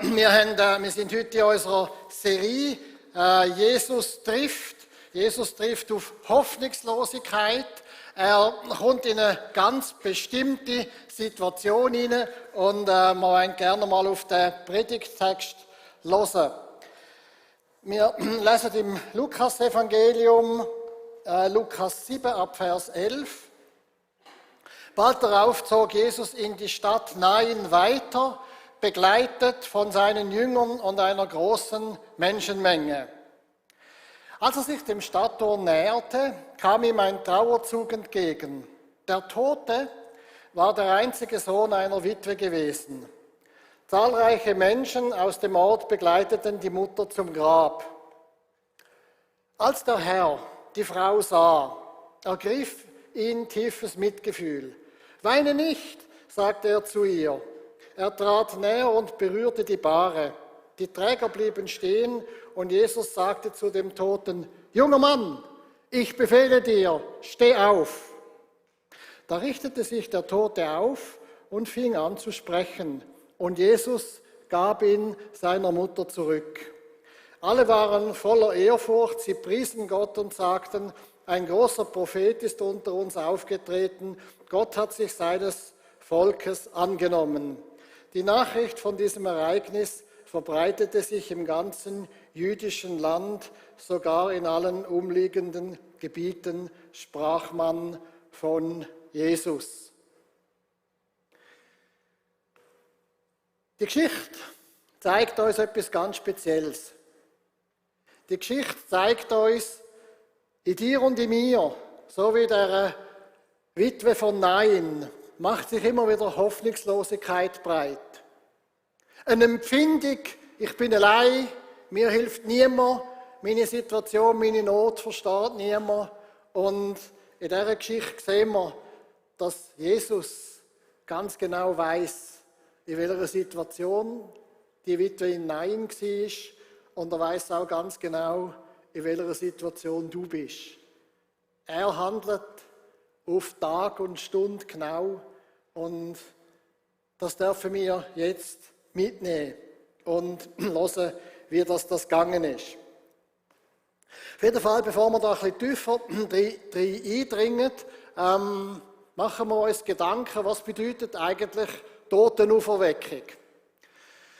Wir sind heute in unserer Serie Jesus trifft. Jesus trifft auf Hoffnungslosigkeit. Er kommt in eine ganz bestimmte Situation hinein und wir wollen gerne mal auf den Predigttext hören. Wir lesen im Lukas-Evangelium, Lukas 7 ab Vers 11. Bald darauf zog Jesus in die Stadt Nain weiter, begleitet von seinen Jüngern und einer großen Menschenmenge. Als er sich dem Stadttor näherte, kam ihm ein Trauerzug entgegen. Der Tote war der einzige Sohn einer Witwe gewesen. Zahlreiche Menschen aus dem Ort begleiteten die Mutter zum Grab. Als der Herr die Frau sah, ergriff ihn tiefes Mitgefühl. »Weine nicht«, sagte er zu ihr. Er trat näher und berührte die Bahre. Die Träger blieben stehen und Jesus sagte zu dem Toten, »Junger Mann, ich befehle dir, steh auf.« Da richtete sich der Tote auf und fing an zu sprechen. Und Jesus gab ihn seiner Mutter zurück. Alle waren voller Ehrfurcht, sie priesen Gott und sagten, ein großer Prophet ist unter uns aufgetreten, Gott hat sich seines Volkes angenommen. Die Nachricht von diesem Ereignis verbreitete sich im ganzen jüdischen Land, sogar in allen umliegenden Gebieten sprach man von Jesus. Die Geschichte zeigt uns etwas ganz Spezielles. Die Geschichte zeigt uns, in dir und in mir, so wie der Witwe von Nain, macht sich immer wieder Hoffnungslosigkeit breit. Eine Empfindung, ich bin allein, mir hilft niemand, meine Situation, meine Not versteht niemand. Und in dieser Geschichte sehen wir, dass Jesus ganz genau weiß, in welcher Situation die Witwe in Nain war. Und er weiß auch ganz genau, in welcher Situation du bist. Er handelt auf Tag und Stunde genau und das dürfen wir jetzt mitnehmen und hören, wie das gegangen ist. Auf jeden Fall, bevor wir da ein bisschen tiefer eindringen, machen wir uns Gedanken, was bedeutet eigentlich Totenauferweckung?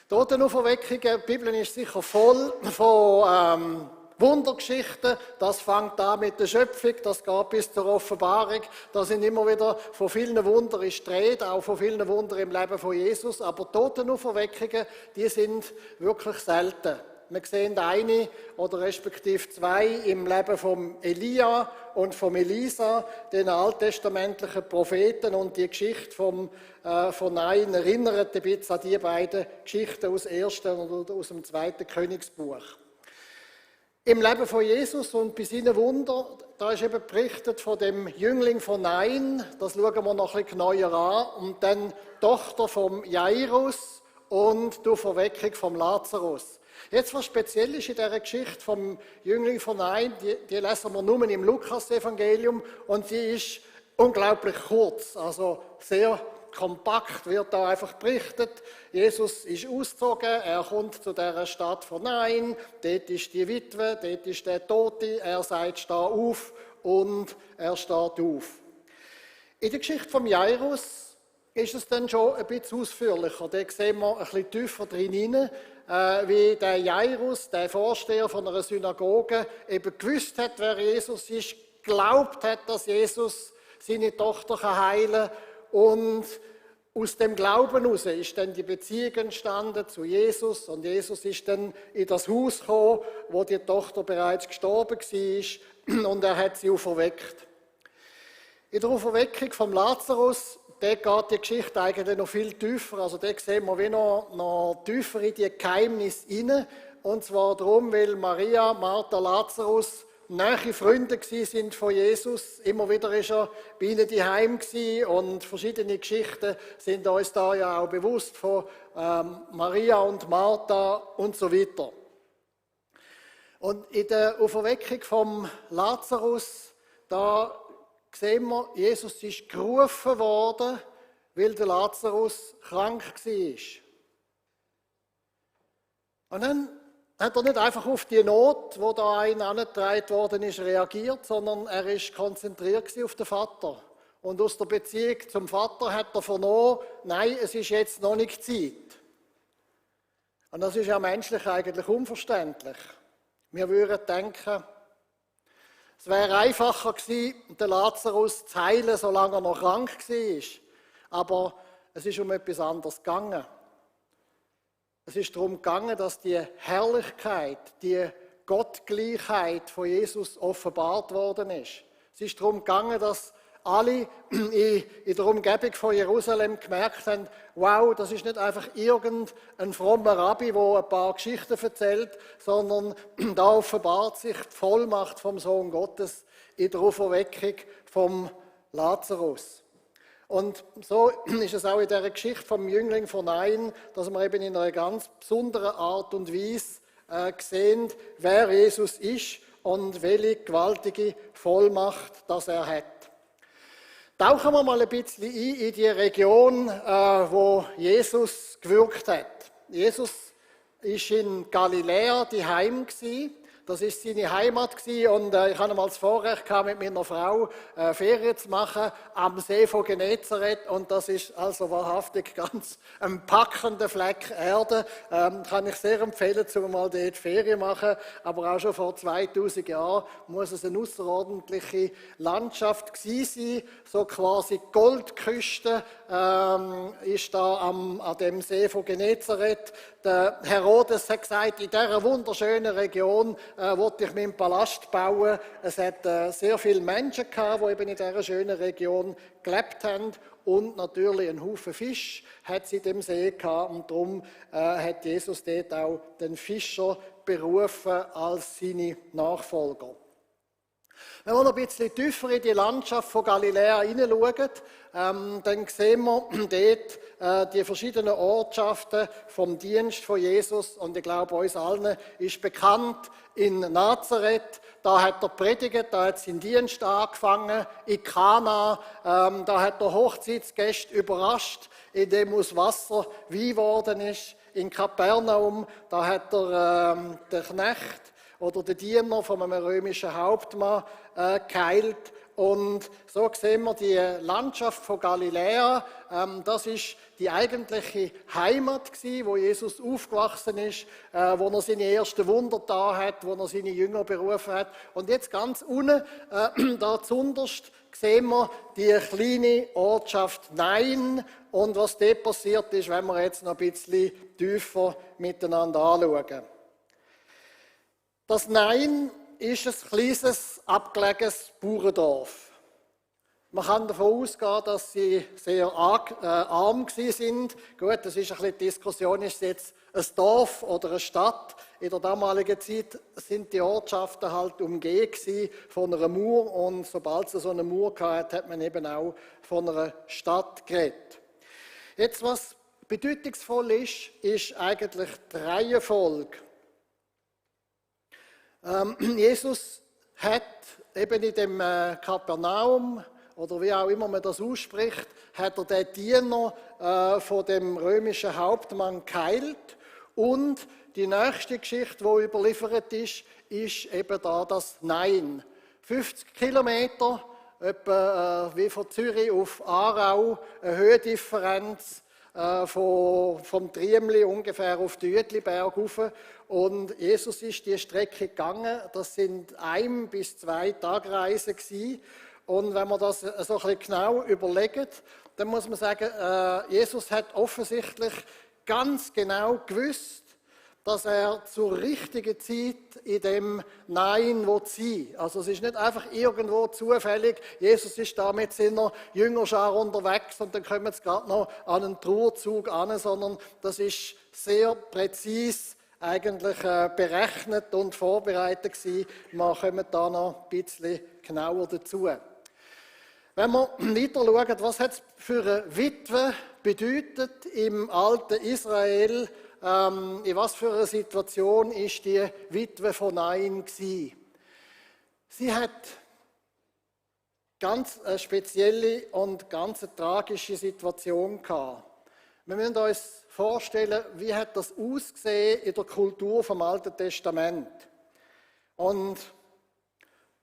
Totenauferweckung, die Bibel ist sicher voll von Wundergeschichten, das fängt an mit der Schöpfung, das geht bis zur Offenbarung. Da sind immer wieder von vielen Wundern die Rede, auch von vielen Wundern im Leben von Jesus. Aber Totenauferweckungen, die sind wirklich selten. Wir sehen eine oder respektive zwei im Leben von Elia und von Elisa, den alttestamentlichen Propheten. Und die Geschichte von Nain erinnert ein bisschen an die beiden Geschichten aus dem 1. oder aus dem 2. Königsbuch. Im Leben von Jesus und bei seinen Wundern, da ist eben berichtet von dem Jüngling von Nain, das schauen wir noch ein bisschen genauer an, und dann die Tochter vom Jairus und die Auferweckung vom Lazarus. Jetzt, was speziell ist in dieser Geschichte vom Jüngling von Nain, die lesen wir nur im Lukas-Evangelium und die ist unglaublich kurz, also sehr kompakt wird da einfach berichtet. Jesus ist ausgezogen, er kommt zu dieser Stadt von Nain, dort ist die Witwe, dort ist der Tote, er sagt, steh auf und er steht auf. In der Geschichte von Jairus ist es dann schon ein bisschen ausführlicher. Da sehen wir ein bisschen tiefer drin hinein, wie der Jairus, der Vorsteher von einer Synagoge, eben gewusst hat, wer Jesus ist, geglaubt hat, dass Jesus seine Tochter heilen kann. Und aus dem Glauben heraus ist dann die Beziehung entstanden zu Jesus und Jesus ist dann in das Haus gekommen, wo die Tochter bereits gestorben war und er hat sie auferweckt. In der Auferweckung vom Lazarus, da geht die Geschichte eigentlich noch viel tiefer, also da sehen wir wie noch tiefer in die Geheimnisse hinein und zwar darum, weil Maria, Martha, Lazarus nahe Freunde sind von Jesus. Immer wieder ist er bei ihnen daheim und verschiedene Geschichten sind uns da ja auch bewusst von Maria und Martha und so weiter. Und in der Auferweckung vom Lazarus, da sehen wir, Jesus ist gerufen worden, weil der Lazarus krank war. Und dann hat er nicht einfach auf die Not, wo da einen angetragen worden ist, reagiert, sondern er ist konzentriert auf den Vater. Und aus der Beziehung zum Vater hat er vernommen, nein, es ist jetzt noch nicht Zeit. Und das ist ja menschlich eigentlich unverständlich. Wir würden denken, es wäre einfacher gewesen, den Lazarus zu heilen, solange er noch krank war. Aber es ist um etwas anderes gegangen. Es ist darum gegangen, dass die Herrlichkeit, die Gottgleichheit von Jesus offenbart worden ist. Es ist darum gegangen, dass alle in der Umgebung von Jerusalem gemerkt haben, wow, das ist nicht einfach irgendein frommer Rabbi, der ein paar Geschichten erzählt, sondern da offenbart sich die Vollmacht vom Sohn Gottes in der Auferweckung vom Lazarus. Und so ist es auch in dieser Geschichte vom Jüngling von Nain, dass wir eben in einer ganz besonderen Art und Weise sehen, wer Jesus ist und welche gewaltige Vollmacht das er hat. Tauchen wir mal ein bisschen ein in die Region, wo Jesus gewirkt hat. Jesus ist in Galiläa daheim gsi. Das ist seine Heimat gsi und ich hatte mal das Vorrecht gehabt, mit meiner Frau Ferien zu machen am See von Genezareth und das ist also wahrhaftig ganz ein packender Fleck Erde. Kann ich sehr empfehlen, um mal dort Ferien machen. Aber auch schon vor 2000 Jahren muss es eine außerordentliche Landschaft gsi sein. So quasi Goldküste ist da an dem See von Genezareth. Der Herodes hat gesagt, in dieser wunderschönen Region wollte ich meinen Palast bauen. Es hat sehr viele Menschen gehabt, die eben in dieser schönen Region gelebt haben. Und natürlich einen Haufen Fisch hat sie in dem See gehabt. Und darum hat Jesus dort auch den Fischer berufen als seine Nachfolger. Wenn wir noch ein bisschen tiefer in die Landschaft von Galiläa hineinschauen, dann sehen wir dort die verschiedenen Ortschaften vom Dienst von Jesus. Und ich glaube, uns allen ist bekannt, in Nazareth, da hat er predigt, da hat sein Dienst angefangen. In Kana, da hat er Hochzeitsgäste überrascht, indem aus Wasser Wein geworden ist. In Kapernaum, da hat er den Knecht oder den Diener von einem römischen Hauptmann geheilt. Und so sehen wir die Landschaft von Galiläa. Das ist die eigentliche Heimat gewesen, wo Jesus aufgewachsen ist, wo er seine ersten Wunder da hat, wo er seine Jünger berufen hat. Und jetzt ganz unten, da zunderst, sehen wir die kleine Ortschaft Nain. Und was dort passiert ist, wenn wir jetzt noch ein bisschen tiefer miteinander anschauen. Das Nain ist ein kleines, abgelegenes Bauerndorf. Man kann davon ausgehen, dass sie sehr arm sind. Gut, das ist ein bisschen die Diskussion, ist es jetzt ein Dorf oder eine Stadt? In der damaligen Zeit sind die Ortschaften halt umgeben von einer Mauer und sobald es so eine Mauer hatte, hat man eben auch von einer Stadt geredet. Jetzt, was bedeutungsvoll ist eigentlich die Reihenfolge. Jesus hat eben in dem Kapernaum, oder wie auch immer man das ausspricht, hat er den Diener von dem römischen Hauptmann geheilt. Und die nächste Geschichte, die überliefert ist eben da das Nain. 50 Kilometer, etwa wie von Zürich auf Aarau, eine Höhendifferenz vom Triemli ungefähr auf den Uetliberg rauf. Und Jesus ist die Strecke gegangen. Das sind 1 bis 2 Tagreisen gewesen. Und wenn man das so ein bisschen genau überlegt, dann muss man sagen, Jesus hat offensichtlich ganz genau gewusst, dass er zur richtigen Zeit in dem Nein sein will. Also es ist nicht einfach irgendwo zufällig, Jesus ist da mit seiner Jüngerschar unterwegs und dann kommen sie gerade noch an einen Trauerzug an, sondern das ist sehr präzise eigentlich berechnet und vorbereitet gewesen. Wir kommen da noch ein bisschen genauer dazu. Wenn wir weiter schauen, was hat es für eine Witwe bedeutet im alten Israel, in was für einer Situation ist die Witwe von Nain gewesen? Sie hat ganz eine spezielle und ganz tragische Situation gehabt. Wir müssen uns vorstellen, wie hat das ausgesehen in der Kultur vom Alten Testament. Und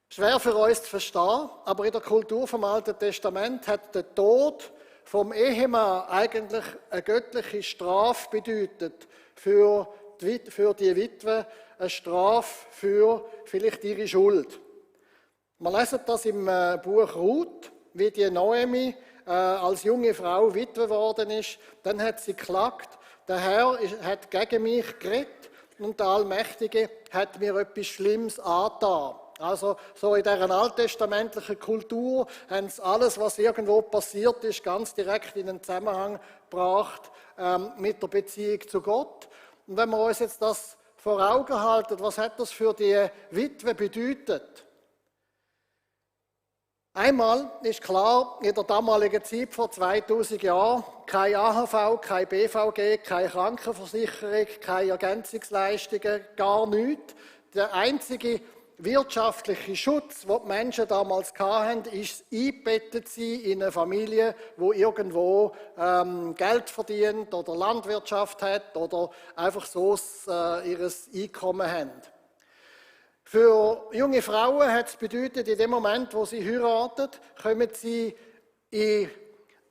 schwer für uns zu verstehen, aber in der Kultur vom Alten Testament hat der Tod vom Ehemann eigentlich eine göttliche Strafe bedeutet für die Witwe, eine Strafe für vielleicht ihre Schuld. Wir lesen das im Buch Ruth, wie die Noemi als junge Frau Witwe geworden ist. Dann hat sie geklagt, der Herr hat gegen mich geredet und der Allmächtige hat mir etwas Schlimmes angetan. Also so in dieser alttestamentlichen Kultur haben sie alles, was irgendwo passiert ist, ganz direkt in den Zusammenhang gebracht mit der Beziehung zu Gott. Und wenn wir uns jetzt das vor Augen halten, was hat das für die Witwe bedeutet? Einmal ist klar, in der damaligen Zeit vor 2000 Jahren, kein AHV, kein BVG, keine Krankenversicherung, keine Ergänzungsleistungen, gar nichts. Der einzige wirtschaftliche Schutz, den die Menschen damals hatten, ist eingebettet sein in eine Familie, die irgendwo Geld verdient oder Landwirtschaft hat oder einfach so ihr Einkommen haben. Für junge Frauen hat es bedeutet, in dem Moment, wo sie heiraten, kommen sie in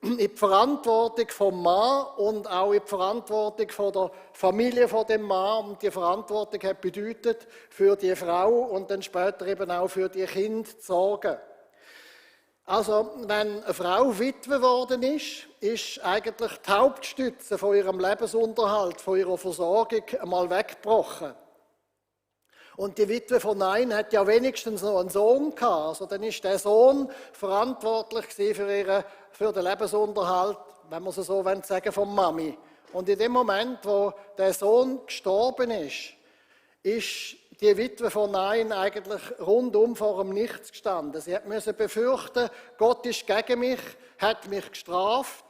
die Verantwortung vom Mann und auch in die Verantwortung von der Familie von dem Mann. Und die Verantwortung hat bedeutet, für die Frau und dann später eben auch für die Kinder zu sorgen. Also, wenn eine Frau Witwe geworden ist, ist eigentlich die Hauptstütze von ihrem Lebensunterhalt, von ihrer Versorgung einmal weggebrochen. Und die Witwe von Nain hat ja wenigstens noch einen Sohn gehabt. Also dann ist der Sohn verantwortlich für den Lebensunterhalt, wenn man es so sagen will, von Mami. Und in dem Moment, wo der Sohn gestorben ist die Witwe von Nain eigentlich rundum vor dem Nichts gestanden. Sie musste befürchten, Gott ist gegen mich, hat mich gestraft.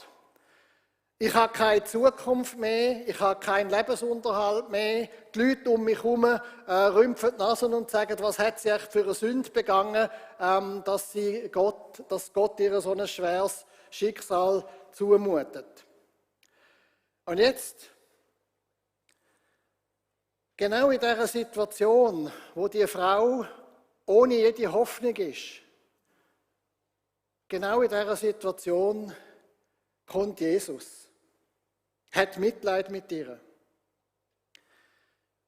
Ich habe keine Zukunft mehr, ich habe keinen Lebensunterhalt mehr. Die Leute um mich herum rümpfen die Nase und sagen, was hat sie echt für eine Sünde begangen, dass Gott ihr so ein schweres Schicksal zumutet. Und jetzt, genau in dieser Situation, wo die Frau ohne jede Hoffnung ist, genau in dieser Situation kommt Jesus. Hat Mitleid mit ihr.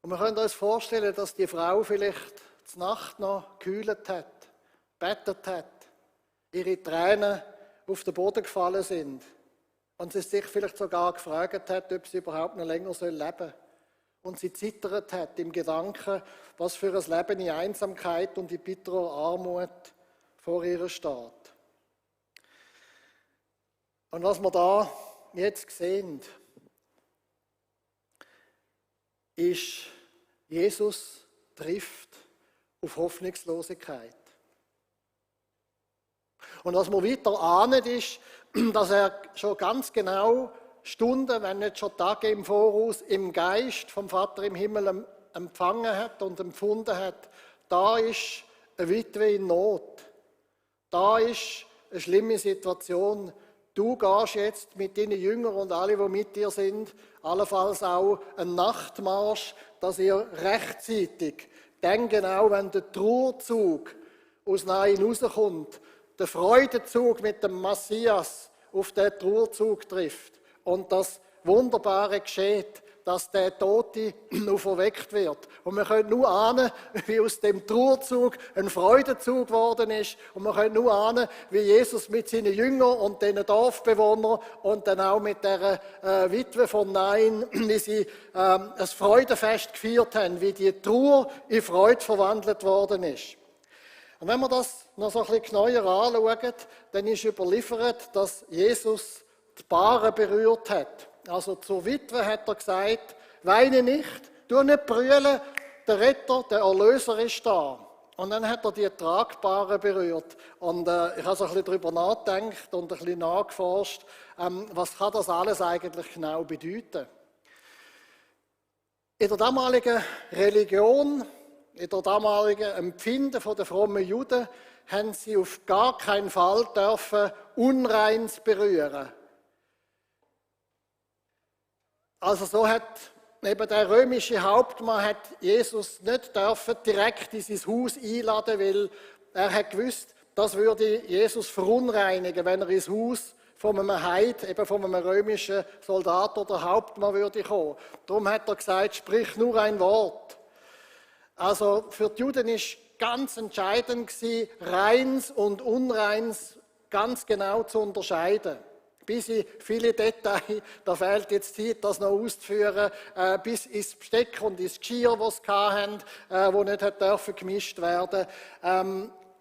Und wir können uns vorstellen, dass die Frau vielleicht die Nacht noch gekühlt hat, gebetet hat, ihre Tränen auf den Boden gefallen sind und sie sich vielleicht sogar gefragt hat, ob sie überhaupt noch länger leben soll. Und sie zittert hat im Gedanken, was für ein Leben in Einsamkeit und in bitterer Armut vor ihr steht. Und was wir da jetzt sehen, ist, Jesus trifft auf Hoffnungslosigkeit. Und was wir weiter ahnen, ist, dass er schon ganz genau Stunden, wenn nicht schon Tage im Voraus, im Geist vom Vater im Himmel empfangen hat und empfunden hat, da ist eine Witwe in Not, da ist eine schlimme Situation. Du gehst jetzt mit deinen Jüngern und alle, die mit dir sind, allenfalls auch einen Nachtmarsch, dass ihr rechtzeitig, dann genau, wenn der Trauerzug aus Nain rauskommt, der Freudenzug mit dem Messias auf den Trauerzug trifft und das Wunderbare geschieht, dass der Tote auferweckt wird. Und wir können nur ahnen, wie aus dem Trauerzug ein Freudenzug geworden ist. Und wir können nur ahnen, wie Jesus mit seinen Jüngern und den Dorfbewohnern und dann auch mit der Witwe von Nain, wie sie ein Freudenfest gefeiert haben, wie die Trauer in Freude verwandelt worden ist. Und wenn wir das noch so ein bisschen genauer anschauen, dann ist überliefert, dass Jesus die Paare berührt hat. Also zur Witwe hat er gesagt, weine nicht, tu nicht brüllen, der Retter, der Erlöser ist da. Und dann hat er die Tragpaare berührt. Und ich habe so ein bisschen darüber nachgedacht und ein bisschen nachgeforscht, was kann das alles eigentlich genau bedeuten. In der damaligen Religion, in der damaligen Empfinden der frommen Juden, haben sie auf gar keinen Fall dürfen Unreins berühren. Also so hat eben der römische Hauptmann hat Jesus nicht dürfen direkt in sein Haus einladen, weil er hat gewusst, das würde Jesus verunreinigen, wenn er ins Haus von einem Heid, eben von einem römischen Soldat oder Hauptmann würde kommen. Darum hat er gesagt, sprich nur ein Wort. Also für die Juden ist ganz entscheidend gewesen, Reins und Unreins ganz genau zu unterscheiden. Bis in viele Details, da fehlt jetzt Zeit, das noch auszuführen, bis ins Besteck und ins Geschirr, das sie hatten, wo nicht dürfen gemischt werden.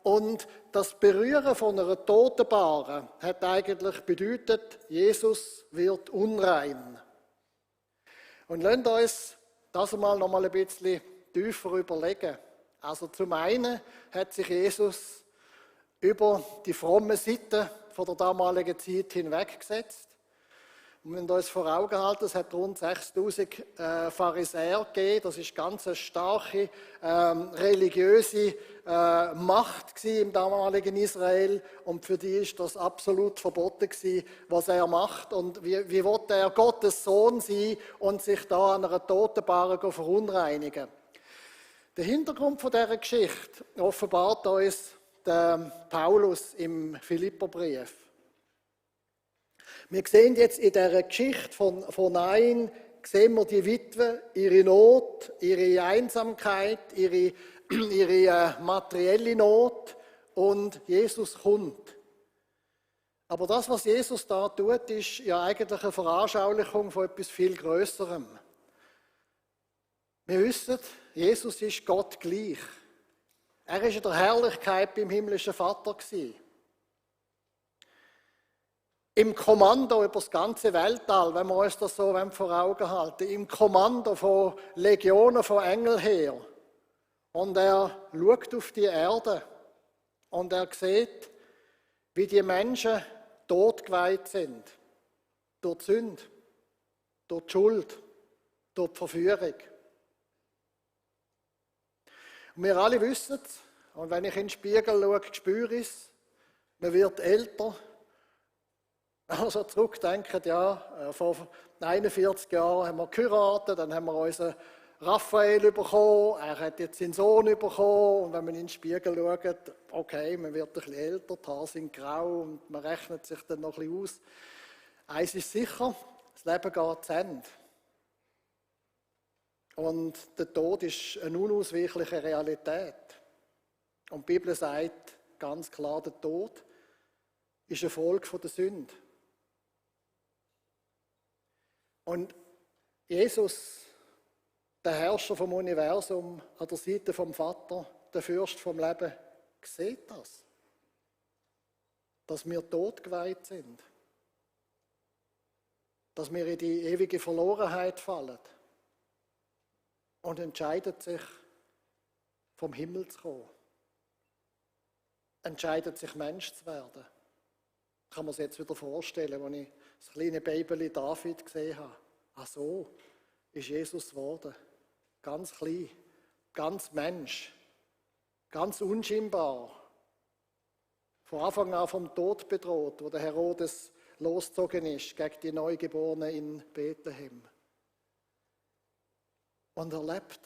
Und das Berühren von einer Totenbare hat eigentlich bedeutet, Jesus wird unrein. Und lasst uns das mal noch mal ein bisschen tiefer überlegen. Also zum einen hat sich Jesus über die fromme Seite von der damaligen Zeit hinweggesetzt. Und wenn wir uns vor Augen halten, es hat rund 6000 Pharisäer gegeben. Das ist ganz eine starke religiöse Macht im damaligen Israel. Und für die ist das absolut verboten gewesen, was er macht. Und wie will er Gottes Sohn sein und sich da an einer Totenbare verunreinigen? Der Hintergrund von dieser Geschichte offenbart uns der Paulus im Philipperbrief. Wir sehen jetzt in dieser Geschichte von Nain, sehen wir die Witwe, ihre Not, ihre Einsamkeit, ihre materielle Not und Jesus kommt. Aber das, was Jesus da tut, ist ja eigentlich eine Veranschaulichung von etwas viel Größerem. Wir wissen, Jesus ist Gott gleich. Er war in der Herrlichkeit beim himmlischen Vater. Im Kommando über das ganze Weltall, wenn wir uns das so vor Augen halten, im Kommando von Legionen von Engeln her. Und er schaut auf die Erde und er sieht, wie die Menschen totgeweiht sind. Durch die Sünde, durch die Schuld, durch die Verführung. Und wir alle wissen es, und wenn ich in den Spiegel schaue, spüre ich es, man wird älter. Also zurückdenken, ja, vor 41 Jahren haben wir geheiratet, dann haben wir unseren Raphael bekommen, er hat jetzt seinen Sohn bekommen und wenn man in den Spiegel schaut, okay, man wird ein bisschen älter, die Haare sind grau und man rechnet sich dann noch ein bisschen aus. Eins ist sicher, das Leben geht zu Ende. Und der Tod ist eine unausweichliche Realität. Und die Bibel sagt ganz klar, der Tod ist eine Folge der Sünde. Und Jesus, der Herrscher vom Universum, an der Seite vom Vater, der Fürst vom Leben, sieht das. Dass wir totgeweiht sind. Dass wir in die ewige Verlorenheit fallen. Und entscheidet sich, vom Himmel zu kommen. Entscheidet sich, Mensch zu werden. Ich kann mir das jetzt wieder vorstellen, als ich das kleine Baby David gesehen habe. Ach so ist Jesus geworden. Ganz klein, ganz Mensch, ganz unscheinbar. Von Anfang an vom Tod bedroht, wo der Herodes losgezogen ist gegen die Neugeborenen in Bethlehem. Und er lebt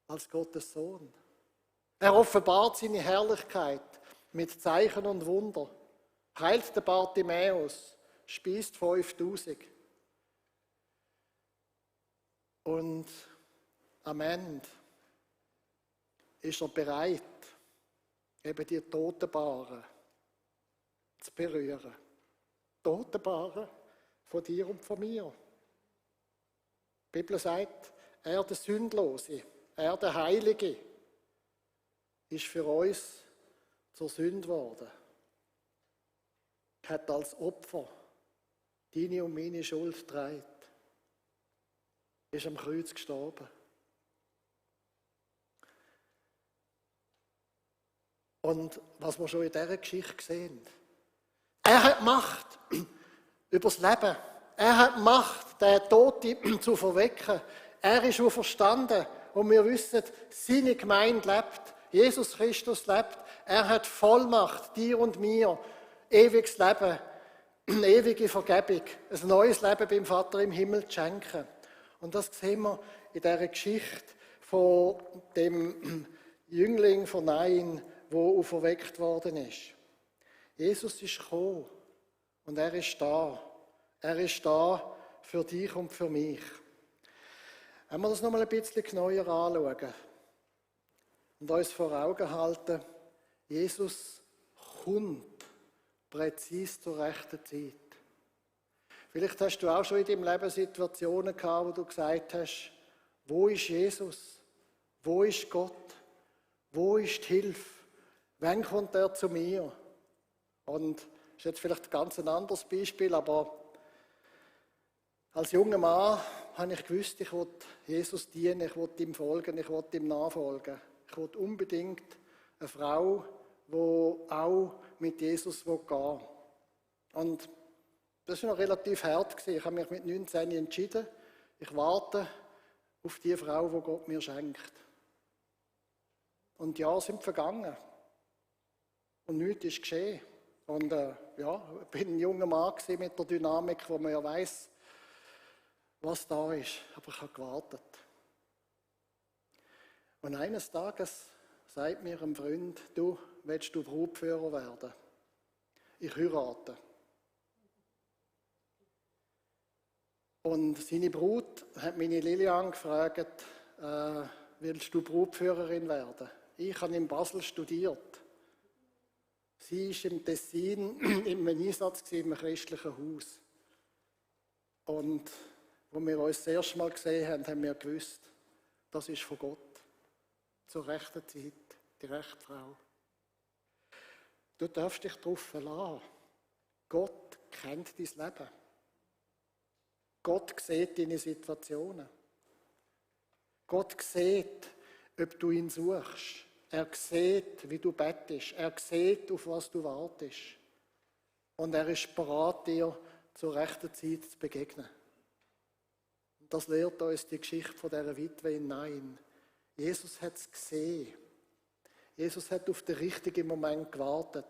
als Gottes Sohn. Er offenbart seine Herrlichkeit mit Zeichen und Wunder, heilt den Bartimäus, speist 5000. Und am Ende ist er bereit, eben die Totenbare zu berühren. Totenbare von dir und von mir. Die Bibel sagt, er der Sündlose, er der Heilige, ist für uns zur Sünde geworden. Hat als Opfer deine und meine Schuld getragen. Ist am Kreuz gestorben. Und was wir schon in dieser Geschichte sehen, er hat Macht über das Leben. Er hat Macht, den Toten zu verwecken. Er ist auferstanden und wir wissen, seine Gemeinde lebt. Jesus Christus lebt. Er hat Vollmacht, dir und mir, ewiges Leben eine ewige Vergebung, ein neues Leben beim Vater im Himmel zu schenken. Und das sehen wir in dieser Geschichte von dem Jüngling von Nain, der auferweckt worden ist. Jesus ist gekommen und er ist da. Er ist da für dich und für mich. Wenn wir das nochmal ein bisschen genauer anschauen und uns vor Augen halten, Jesus kommt präzise zur rechten Zeit. Vielleicht hast du auch schon in deinem Leben Situationen gehabt, wo du gesagt hast, wo ist Jesus? Wo ist Gott? Wo ist die Hilfe? Wann kommt er zu mir? Und das ist jetzt vielleicht ein ganz anderes Beispiel, aber als junger Mann habe ich gewusst, ich will Jesus dienen, ich will ihm folgen, ich will ihm nachfolgen. Ich will unbedingt eine Frau, die auch mit Jesus gehen will. Und das war noch relativ hart. Ich habe mich mit 19 entschieden, ich warte auf die Frau, die Gott mir schenkt. Und die Jahre sind vergangen. Und nichts ist geschehen. Und ich bin ein junger Mann mit der Dynamik, wo man ja weiss, was da ist. Aber ich habe gewartet. Und eines Tages sagt mir ein Freund, du, willst du Brautführer werden? Ich heirate. Und seine Brut hat meine Lilian gefragt, willst du Brautführerin werden? Ich habe in Basel studiert. Sie war im Tessin im Einsatz im christlichen Haus. Und als wir uns das erste Mal gesehen haben, haben wir gewusst, das ist von Gott. Zur rechten Zeit, die rechte Frau. Du darfst dich darauf verlassen. Gott kennt dein Leben. Gott sieht deine Situationen. Gott sieht, ob du ihn suchst. Er sieht, wie du bettest. Er sieht, auf was du wartest. Und er ist bereit, dir zur rechten Zeit zu begegnen. Und das lehrt uns die Geschichte von dieser Witwe in Nain. Jesus hat es gesehen. Jesus hat auf den richtigen Moment gewartet.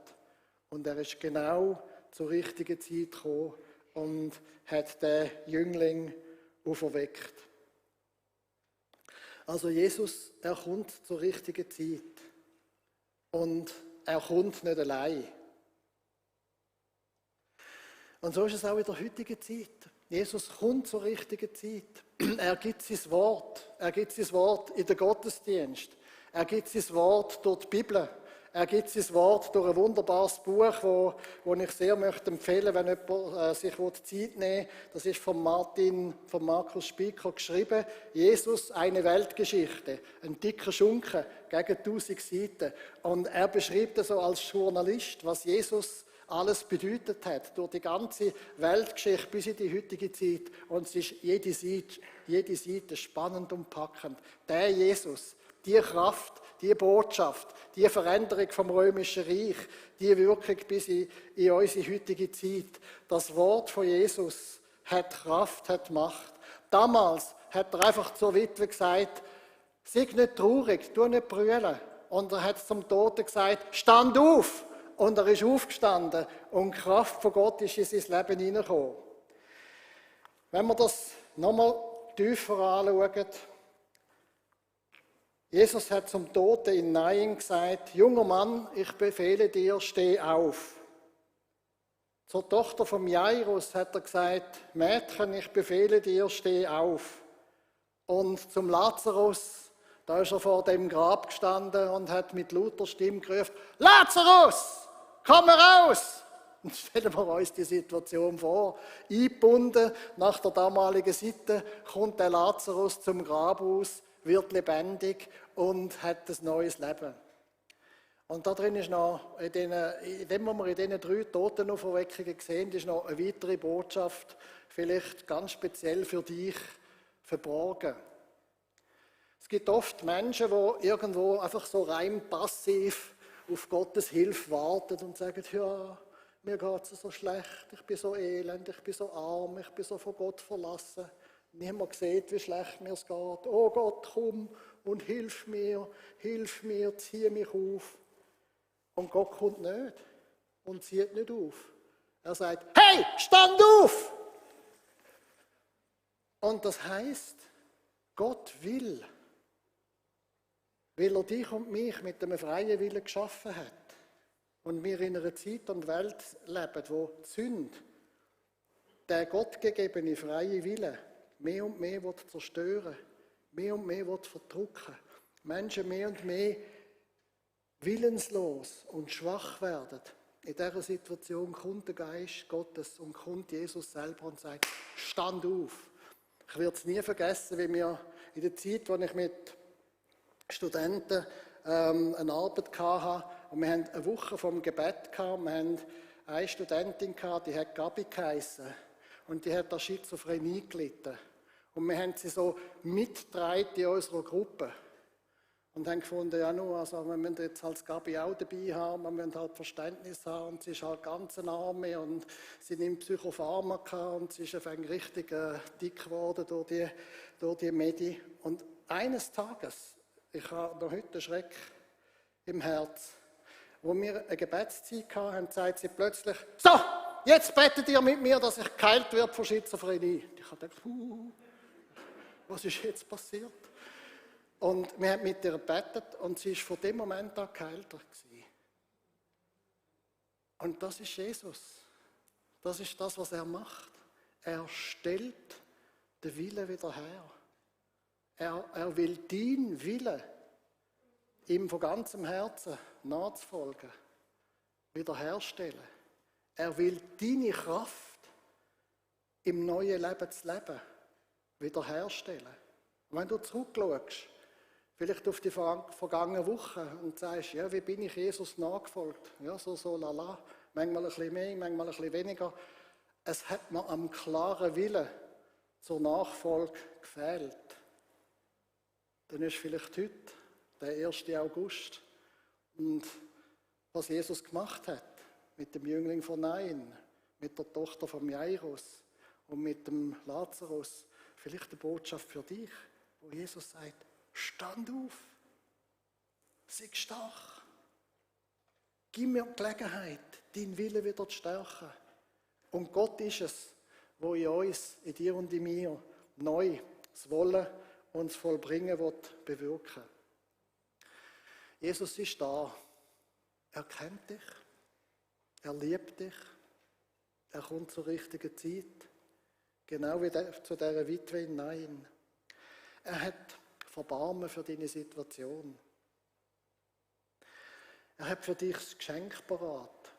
Und er ist genau zur richtigen Zeit gekommen und hat den Jüngling auferweckt. Also Jesus, er kommt zur richtigen Zeit. Und er kommt nicht allein. Und so ist es auch in der heutigen Zeit. Jesus kommt zur richtigen Zeit. Er gibt sein Wort. Er gibt sein Wort in den Gottesdienst. Er gibt sein Wort durch die Bibel. Er gibt sein Wort durch ein wunderbares Buch, das ich sehr möchte empfehlen, wenn jemand sich Zeit nehmen will. Das ist von Markus Spieker geschrieben. Jesus, eine Weltgeschichte. Ein dicker Schunken gegen 1000 Seiten. Und er beschreibt es so als Journalist, was Jesus alles bedeutet hat, durch die ganze Weltgeschichte bis in die heutige Zeit. Und es ist jede Seite spannend und packend. Der Jesus, die Kraft, die Botschaft, die Veränderung vom Römischen Reich, die Wirkung bis in unsere heutige Zeit. Das Wort von Jesus hat Kraft, hat Macht. Damals hat er einfach zur Witwe gesagt, sei nicht traurig, tu nicht brüllen. Und er hat zum Toten gesagt, stand auf! Und er ist aufgestanden und die Kraft von Gott ist in sein Leben hineingekommen. Wenn wir das nochmal tiefer anschauen, Jesus hat zum Toten in Nain gesagt, junger Mann, ich befehle dir, steh auf. Zur Tochter von Jairus hat er gesagt, Mädchen, ich befehle dir, steh auf. Und zum Lazarus, da ist er vor dem Grab gestanden und hat mit lauter Stimme gerufen, Lazarus, komm heraus! Und stellen wir uns die Situation vor. Eingebunden nach der damaligen Sitte kommt der Lazarus zum Grab aus, wird lebendig und hat ein neues Leben. Und da drin ist noch, in dem, was wir in diesen 3 Totenauferweckungen sehen, ist noch eine weitere Botschaft, vielleicht ganz speziell für dich verborgen. Es gibt oft Menschen, die irgendwo einfach so rein passiv auf Gottes Hilfe warten und sagen, ja, mir geht es so schlecht, ich bin so elend, ich bin so arm, ich bin so von Gott verlassen. Niemand sieht, wie schlecht mir es geht. Oh Gott, komm und hilf mir, zieh mich auf. Und Gott kommt nicht und zieht nicht auf. Er sagt, hey, stand auf! Und das heißt, Gott will, weil er dich und mich mit einem freien Willen geschaffen hat und wir in einer Zeit und Welt leben, wo die Sünde, der gottgegebene freie Wille, mehr und mehr zerstören will, mehr und mehr verdrücken, Menschen mehr und mehr willenslos und schwach werden. In dieser Situation kommt der Geist Gottes und kommt Jesus selber und sagt, stand auf. Ich werde es nie vergessen, wie wir in der Zeit, als ich mit Studenten eine Arbeit hatte, und wir hatten eine Woche vom Gebet gehabt, wir hatten eine Studentin gehabt, die hat Gabi geheissen und die hat an Schizophrenie gelitten. Und wir haben sie so mitgetragen in unserer Gruppe. Und haben gefunden, ja nur, also wir müssen jetzt als Gabi auch dabei haben, wir müssen halt Verständnis haben und sie ist halt ganz Arme und sie nimmt Psychopharmaka und sie ist richtig dick geworden durch die Medi. Und eines Tages, ich habe noch heute einen Schreck im Herz, wo wir eine Gebetszeit hatten, sagt sie plötzlich, so, jetzt betet ihr mit mir, dass ich geheilt werde von Schizophrenie. Ich habe gedacht, was ist jetzt passiert? Und wir haben mit ihr gebetet und sie ist von dem Moment an geheilter gewesen. Und das ist Jesus. Das ist das, was er macht. Er stellt den Willen wieder her. Er will deinen Willen, ihm von ganzem Herzen nachzufolgen, wiederherstellen. Er will deine Kraft, im neuen Leben zu leben, wiederherstellen. Und wenn du zurückschaust, vielleicht auf die vergangene Woche und sagst, ja, wie bin ich Jesus nachgefolgt? Ja, so, lala. Manchmal ein bisschen mehr, manchmal ein bisschen weniger. Es hat mir am klaren Willen zur Nachfolge gefehlt. Dann ist vielleicht heute der 1. August. Und was Jesus gemacht hat mit dem Jüngling von Nain, mit der Tochter von Jairus und mit dem Lazarus, vielleicht eine Botschaft für dich, wo Jesus sagt, stand auf, sei stark, gib mir die Gelegenheit, deinen Willen wieder zu stärken. Und Gott ist es, wo in uns, in dir und in mir, neu das Wollen und das Vollbringen wird bewirken. Jesus ist da. Er kennt dich, er liebt dich, er kommt zur richtigen Zeit, genau wie zu dieser Witwe in Nain. Er hat Verbarmen für deine Situation. Er hat für dich das Geschenk parat.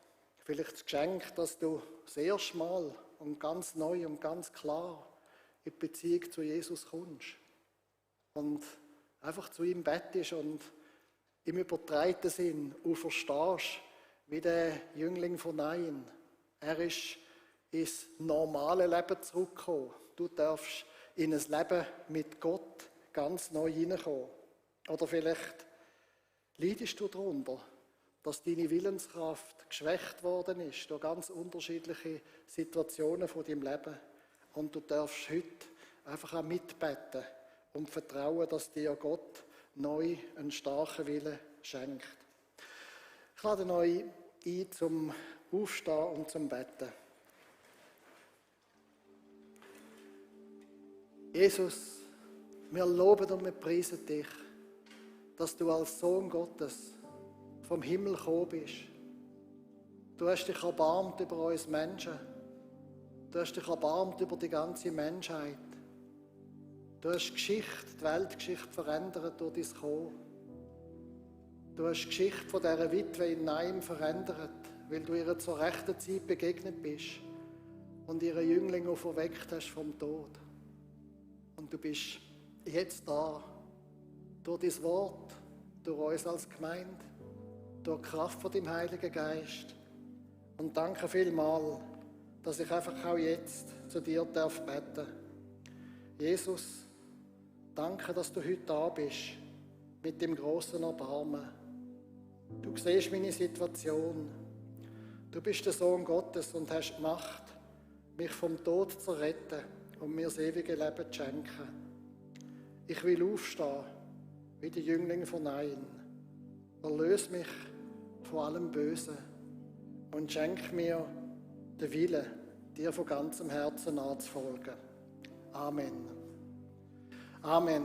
Vielleicht das Geschenk, dass du das erste Mal und ganz neu und ganz klar in die Beziehung zu Jesus kommst. Und einfach zu ihm bettest und im übertreiten Sinn auch verstehst, wie der Jüngling von Nain. Er ist ins normale Leben zurückgekommen. Du darfst in ein Leben mit Gott ganz neu hineinkommen. Oder vielleicht leidest du darunter, dass deine Willenskraft geschwächt worden ist durch ganz unterschiedliche Situationen von deinem Leben. Und du darfst heute einfach auch mitbeten und vertrauen, dass dir Gott neu einen starken Willen schenkt. Ich lade euch ein zum Aufstehen und zum Beten. Jesus, wir loben und wir preisen dich, dass du als Sohn Gottes vom Himmel gekommen bist. Du hast dich erbarmt über uns Menschen. Du hast dich erbarmt über die ganze Menschheit. Du hast die Weltgeschichte verändert durch dein Kommen. Du hast die Geschichte von dieser Witwe in Nain verändert, weil du ihr zur rechten Zeit begegnet bist und ihre Jünglinge auferweckt hast vom Tod. Und du bist jetzt da, durch dein Wort, durch uns als Gemeinde, durch die Kraft von deinem Heiligen Geist. Und danke vielmals, dass ich einfach auch jetzt zu dir beten darf. Jesus, danke, dass du heute da bist, mit dem grossen Erbarmen. Du siehst meine Situation. Du bist der Sohn Gottes und hast die Macht, mich vom Tod zu retten und mir das ewige Leben zu schenken. Ich will aufstehen, wie die Jünglinge von Nain. Erlöse mich von allem Bösen und schenke mir den Willen, dir von ganzem Herzen nachzufolgen. Amen. Amen.